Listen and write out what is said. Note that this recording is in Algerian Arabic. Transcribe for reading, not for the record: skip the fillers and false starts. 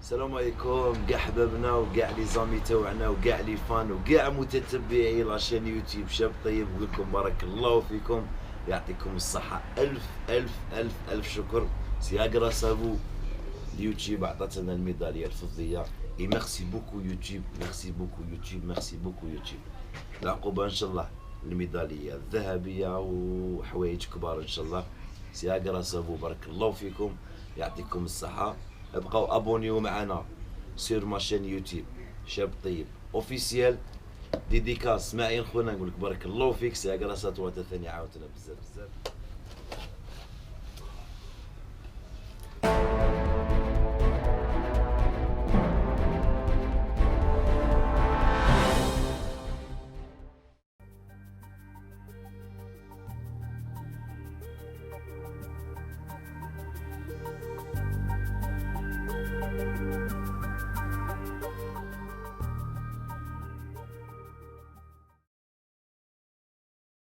السلام عليكم كاع حبابنا وكاع les amis تاوعنا وكاع les fans وكاع متتبعي la chaîne YouTube شاب طيب. نقول لكم بارك الله فيكم، يعطيكم الصحة، ألف ألف ألف ألف شكر. c'est grâce à vous اليوتيوب عطاتنا الميدالية الفضية. et merci beaucoup YouTube، merci beaucoup YouTube، merci beaucoup YouTube. العقوبة إن شاء الله الميدالية الذهبية وحوايج كبار إن شاء الله. c'est grâce à vous، بارك الله فيكم، يعطيكم الصحة. ابقاو abonnez معنا sur ma chaîne YouTube شاب طيب officiel. dédicace اسماعيل خونا، نقول لك بارك الله فيك، c'est grâce à toi ثاني عاوتنا بزاف بزاف.